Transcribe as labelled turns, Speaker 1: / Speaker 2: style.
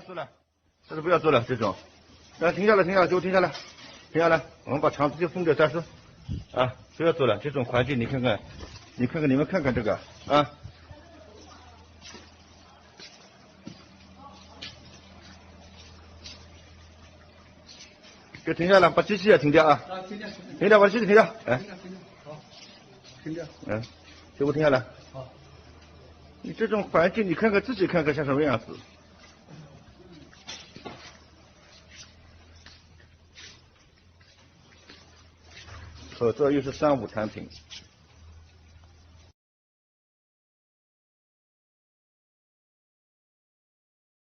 Speaker 1: 做了，这是不要做了这种。来，停下来，停下来，给我停下来，停下来，我们把墙直接封掉再说。啊，不要做了，这种环境你看看，你看看你们看看这个啊。给停下来，把机器也停掉啊！
Speaker 2: 啊，停掉，
Speaker 1: 停掉，把机器停掉。哎，
Speaker 2: 停掉，停掉，好，停掉。
Speaker 1: 嗯，给我停下来。
Speaker 2: 好。
Speaker 1: 你这种环境，你看看自己看看像什么样子？口罩又是三无产品。